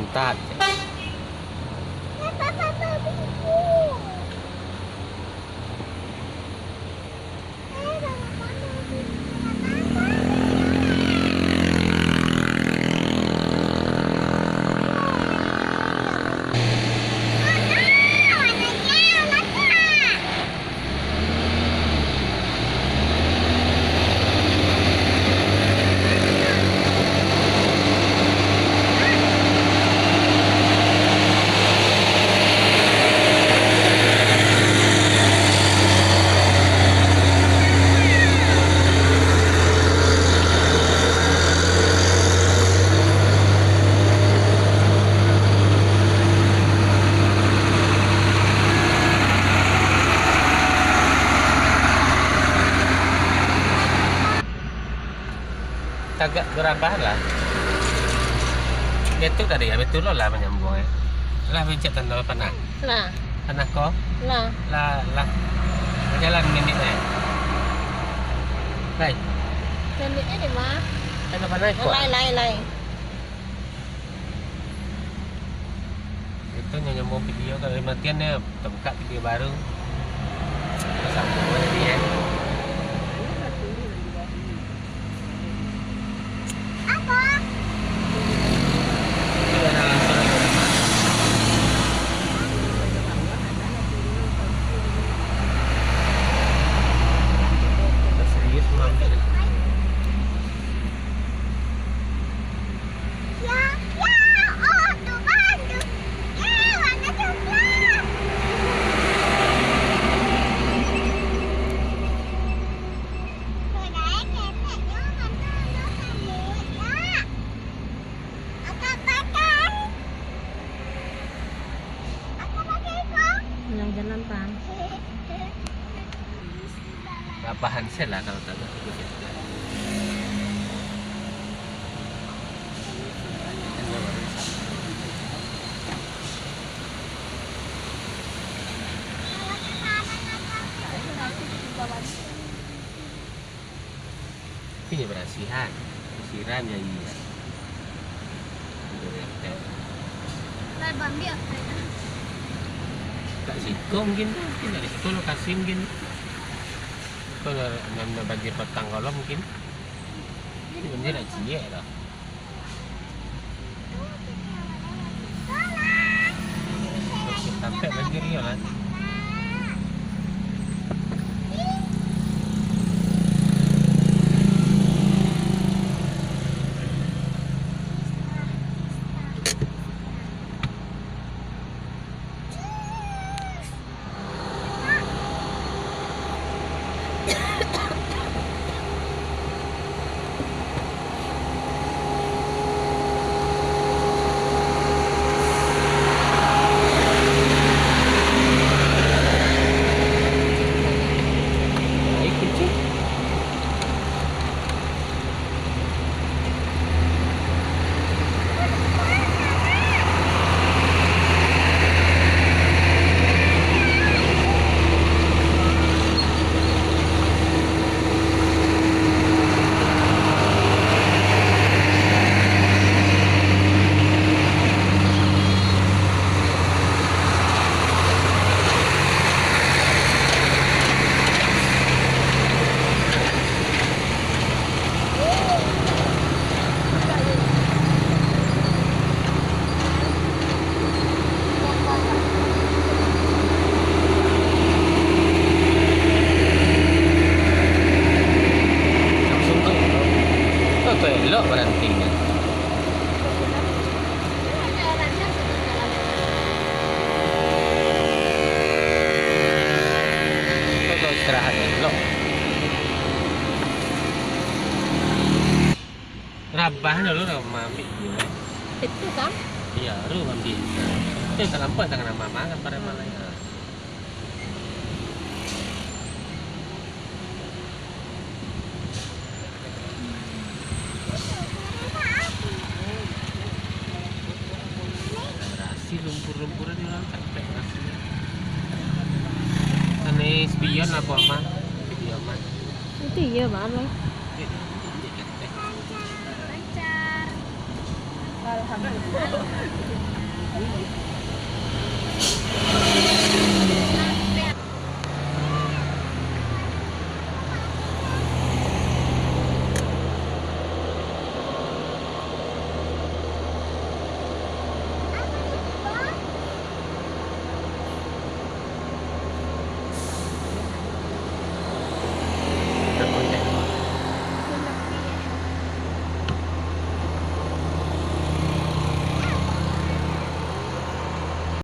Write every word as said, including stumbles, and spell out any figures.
Tat. Tagak barabah lah. Betul tadi ya, betul lo lah manyambung eh. Lah mencet tanda panah. Lah. Panah ko? Lah. Lah, lah. Jalan minit eh. Lai. Minit eh di mana? Tanda panah ko. Lai, lai, lai. Itu nyo nyambung video, kalau matian nyo tabuka video baru. Sambung lagi, eh. Serius, Bang. Jalan-jalan, Bang. Lapahan se lah kalau tak ada. Tapi nyo barasihan, siram nyo iyo. Lai bambiak, kayaknyo. Tak siko mungkin tu, mungkin dari situ lokasi mungkin. Itu nan, nan banjir patang kalau mungkin. Ini banjir dah ciek dah. Sampai banjir iyo lah. Langsung tu, tu, tu elok barantinyo. Tu, tu istirahat elok. Rabah dulu lah maambiak. Itu kan? Iya, baru maambiak. Itu talampau tangan mama kan pada malam. Rasi lumpur-lumpuran ni urang capek rasinyo. Ane spion lah, Pak, mah. Spion, mah. Itu iya, Bang. Lancar. Alhamdulillah.